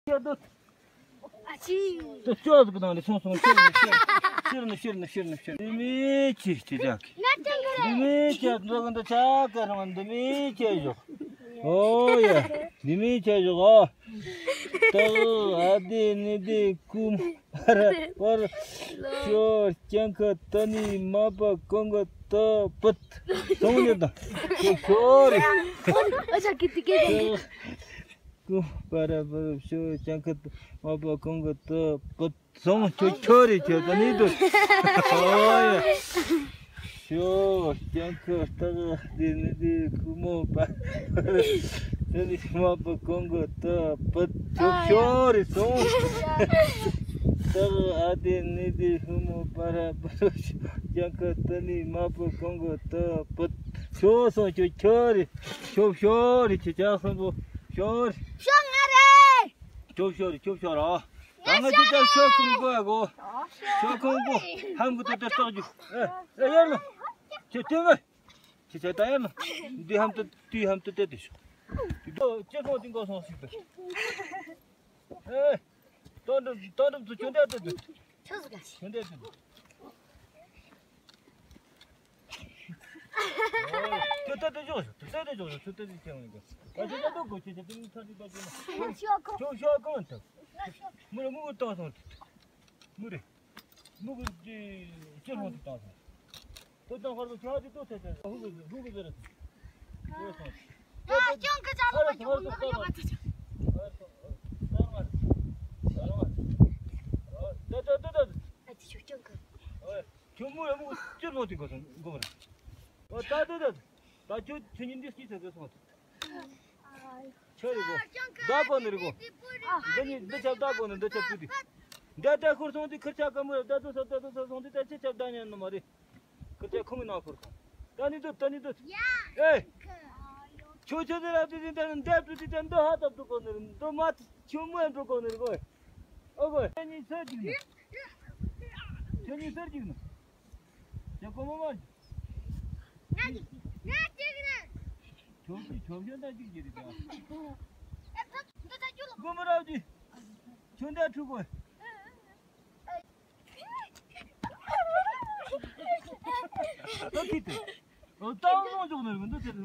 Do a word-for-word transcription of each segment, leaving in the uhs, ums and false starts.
ཡ་དོ། ཨ་ཅི། དོ་ཅོ་ཟིག་ནང་ནས་སོང་སོང་། ཕྱིར་ནི་ཕྱིར་ནི་ཕྱིར་ནི་ཕྱིར་ནི་ཕྱིར་ནི། འདི་མི་ཁྱེད་ཅི་ཅག་གི། ང་ཅང་གི་རེད། འདི་མི་ཁྱེད་འགྲོ་གི་འདི་ཆ་ག་རང་འདི་མི་ཁྱེད་ཞོག་ཨོ་ཡ། འདི་མི་ཁྱེད་ཞོག་ཨོ། ཏག་ཨ་དེ་ནི་དེ་ཀུ་མ་པ་ར་པ་ར་ཤོ་ཅང་ཁ་ཏ་ནི་མ་པ་གང་ག་ཏ་པད། སོང་ཉེ་དང་ཤོ་ཤོ་རེ། ཨ་ཅག་གི་དེ་གེ། ཀུ་པ་ར་པ་ར་ཤོ་ཅང་ཁ་མ་པ་གང་ག་ཏ་པད། སོང་ཁྱོད་ཁྱོད་རེ་ཁྱོད་ད་ནི་དུ། ཨོ་ཡ། ཤོ་ཅང་ཁ་ཏ་ག་དེ་ནི་དེ་ཀུ་མོ་པ་ར་ཏ་ནི་མ་པ་གང་ག་ཏ་པད། ཁྱོད་ཁྱོད་རེ་སོང་། ཏ་ག་ཨ་དེ་ནི་དེ་ཀུ་མོ་པ་ར་པ་ར་ཅང་ཁ་ཏ་ནི་མ་པ་གང་ག་ཏ་པད། ཁྱོད་སོང་ཁྱོད་ཁྱོད་རེ། ཁྱོད་ཤོ་རེ་ཁྱོད་ཅག་སོང་པོ་ཤོ་རེ། ཤོ་ང་རེ། ཁྱོད་ཤོ་རེ་ཁྱོད་ཤོ་ར། ད་ང་ཅི་ད་ཤོ་ཁུང་གོ་ཡ་གོ། ཤོ་ཁུང་གོ། ཧམ་གི་ད་ད་སྟག་རྒྱུ། ཨེ་ཨེ་ཡར་ལ། ཁྱེད་ཁྱེད་ང་། ཁྱེད་ཁྱེད་ད་ཡར་ལ། འདི་ཧམ་ད་དུས་ཧམ་ད་ད་དུས་ཤོ། དུས་ད་ཁྱེད་ཁོང་དེ་གོ་སོང་ཞིག་ད། ཨེ། ད་འགྲུབ་ད་འགྲུབ་ཚོ་ཁྱོད་ད་ད་ད། ཁྱོད་ཟིག་ག་ཁྱོད་ད་ད་ད། ཁྱོད་ད་ད་འཇོག་ཤོག་ཁྱོད་ད་ད་འཇོག་ཤོག་ཁྱོད་ད་ད་ཁྱེད་ང་གོ། ད་ཁྱོད་ད་ད་གོ་ཁྱེད་ཁྱེད་ད་ད་ད་ད། ཁྱོད་ཤོག་གང་ད། མུ་རེ་མུ་གུ་བཏང་སོང་། མུ་རེ། མུ་གུ་དེ་ཅི་ལོང་དུ་བཏང་སོང་། ཏོ་ཏང་ཧར་པོ་ཁྱོད་དེ་ཏོ་ཚེ་ཚེ་ཧུ་གུ་ཧུ་གུ་ཟེར། ཡ་ཅང་གི་ཅང་ལོ་མ་ཅང་ལོ་ཡོ་ག་ཚ་ཚ། ཏོ་ཏོ་ཏོ་ཏོ། ཨ་ཅི་ཆུ་ཅང་གི། ཁྱོད་མོ་ཡ་མོ་ཅི་ལོང་དུ་གོ་སོང་གོ་མ་ར། ཨོ་ད་ད་ད། ད་ཁྱོད་ཁྱོད་ཉིན་འདི་སྐྱིད་ཚ་ཚ་སོང་། ཁྱོད་རེད་གོ། ད་གོ་ནི་རེད་གོ། འདི་ནི་འདི་ཆབ་ད་གོ་ནི་འདི་ཆབ་དུ་དི། འདི་ད་ཁུར་སོང་དི་ཁུར་ཆ་ག་མོ་ད་དུ་ས་ད་དུ་ས་སོང་དི་ད་ཅི་ཆབ་ད་ཉན་ནི་མ་རེད། ཁུར་ཆ་ཁོང་གི་ནང་ཁུར་སོང་། ད་ནི་དུ་ད་ནི་དུ། ཨེ། ཁྱོད་ཁྱོད་དེ་ར་དུ་དི་ད་ནི་འདི་དུ་དི་ད་འདི་ཧ་ད་དུ་གོ་ནི་རེད་འདི་མ་ཁྱོད་མོ་ཡ་འགྲོ་གོ་ནི་རེད་གོ། ཨོ་གོ། ཁྱོད་གཉིས་ཚར་གཅིག་ནི། ཁྱོད་གཉིས་ཚར་གཅིག་ནི། ཁྱོད་གོ་མོ་མ། ང་གཅིག་ང་གཅིག་ནི། ཁྱོད་ཀྱིས་ཁྱོད་གཞན་དང་གཅིག་གྱིས་རེད་ད། ཨེ་ད་འདི་ད་ཁྱོད་ལ། གོ་མོ་ར་གི། ཁྱོད་འདི་ཁྲུ་གོ། ད་ཁྱི་དེ། ཨོ་ཏང་ལོང་འཇོག་ནི་རེད་མི་འདུག་ཟེར་ནི།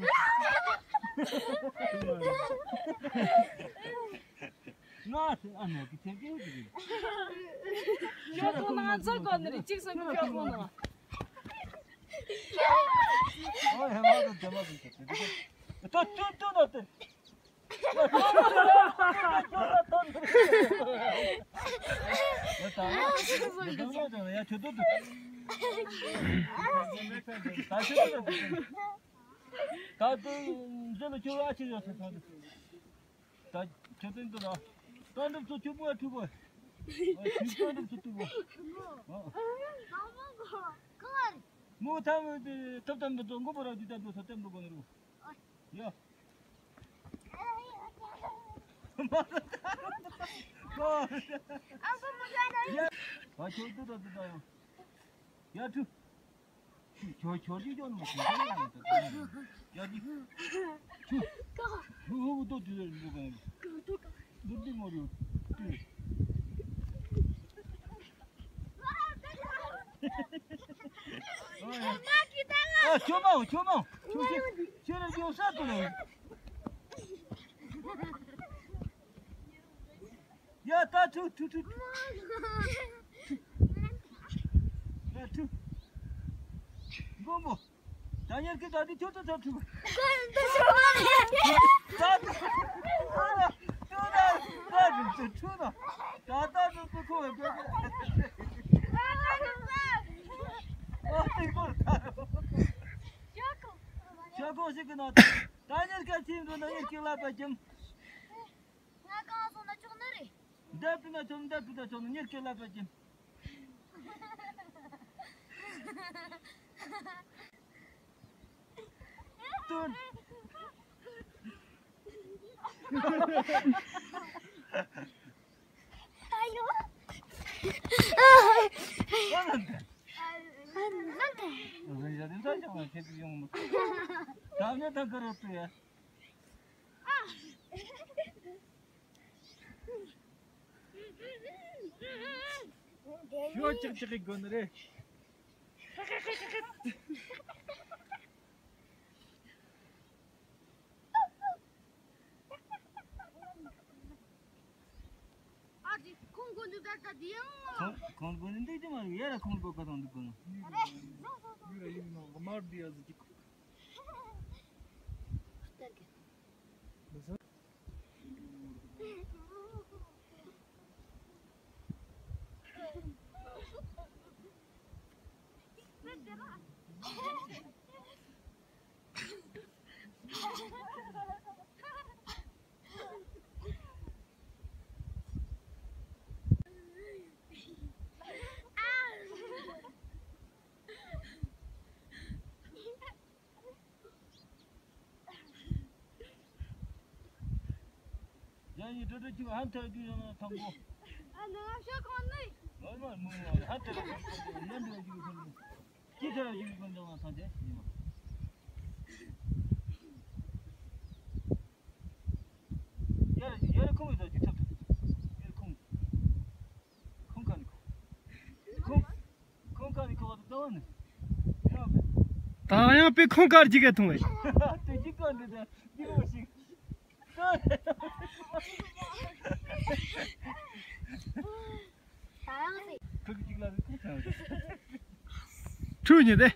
ང་ཨ་ནེ་གི་ཆེན་གི་ཡོད་གི། ཁྱོད་ཁོ་ན་ཚོ་གོ་ནི་རེད་གཅིག་སོང་གི་ཁྱོད་ཁོ་ན། ཨོ་ཧེ་མ་དང་དེ་མ་དང་དེ་དེ་དེ་ཏོ་ཏོ་ཏོ་ན་དེ། ཡ་ཁྱོད་ཏོ་ཏོ། ད་དེ་འཛིན་ལ་ཁྱོད་ཨ་ཆེ་ཡོད་ས་ས་དེ། ད་ཁྱོད་དོན་དུ་ལ། ཏོག་འགྲམ་ཚོ་ཁྱོད་མོ་ཡ་ཁྲུ་གོ། ཨ་ཁྱོད་ཏོག་འགྲམ་ཚོ་ཁྲུ་གོ། ཨ། མོ་ཐམ་ཐབ་ཐམ་དུ་མགོ་པོ་ར་ཇུ་ད་དུ་ས་ཏེམ་དུ་གོ་ནི་རུ། ཡ། ཨ་ཁྱོད་ཏོག་ཏོག་ཏོག་ཡ། ཡ་ཁྲུ། ཁྱོད་ཁྱོད་ཀྱིས་ཅོ་ནོ་ཁྱོད་ཀྱིས་ཡ་ནི་ཡ་ནི། ཁྱོད་ཧུ་ཧུ་ཏོ་ཏོ་ཏོ་ག་ནི། ཏོ་ཏོ་མོ་རུ་ཏོ། ཨ་ཁྱོད་མ་ཁྱོད་མ་ཁྱོད་ཁྱོད་ཁྱོད་ར་ཡོད་ས་ཏོ་ནི། ཡ་ད་ཁྲུ་ཁྲུ་ཁྲུ། ད་ཁྲུ། མགོན་པོ། ད་ཉེར་གི་ད་འདི་ཁྱོད་ད་ད་ཁྲུ། ད་ད་ད་ད་ཁྲུ་ད། ད་ད་ད་ཁྲུ་ཁོ་བ་དགོས་གི། ཨོ་དེ་ཁོ་ད། ཤ་ཁོ་ཤ་ཁོ་ཞིག་གི་ན་ད་ཉེར་གི་ཚིམ་འགྲོ་ན་ཉེར་གི་ལ་པ་ཀྱང་། ང་གང་སོང་ན་ཆོག་ནི་རེད། འདབ་ཏུ་ན་ཆོག་འདབ་ཏུ་ན་ཆོག་ནི་ཉེར་སྐད་ལ་པ་ཅན། ཏུན། ཨ་ཡོ། ད་ནི་ད་ག་རོ་ཏུ་ཡ། ཤོ་ཅིག་ཅིག་གི་དགོན་རེད། ཨ་ཙི། ཁོང་གོ་འདུག་ད་ད་དེ་ཡང་། ཁོང་ཁོང་གོ་འདུག་དེ་མ་རེད། ཡར་ཁོང་གོ་ག་དང་འདུག་གོ་ནོ། ཡུ་ར་ཡུ་ནོ་མར་དེ་ཡ་ཟི་ཅིག་ཡང་ཡིན་ཏྲོ་ཏྲོ་ཅིག་ཧན་ཐལ་རྒྱུ་ཡོང་ན་ཐང་གོ། ཨ་ནི་ང་ཤོད་གོང་ནི། ཨ་མ་མོ་ཧན་ཐལ་རྒྱུ་ཡོང་ན་ཐང་ཆེ་ཡིན་མ། ཡར་ཡར་ཁུང་ཡོད་ཅིག་ཐུབ་ཐུབ། ཡར་ཁུང་། ཁུང་ག་ནི་ཁོ། ཁུང་། ཁུང་ག་ནི་ཁོ་བ་དུ་ཏོ་ནི། ཡང་། ད་ཡང་པེ་ཁུང་ག་རྒྱུག་ག་ཐུང་བས། དེ་ཅི་ག་འདི་ད་འདི་མོ་ཞིག་ཁུ་གི་ཅིག་ལ་ཁུང་ཆ་བ། ཁྲུ་ཉི་དེ།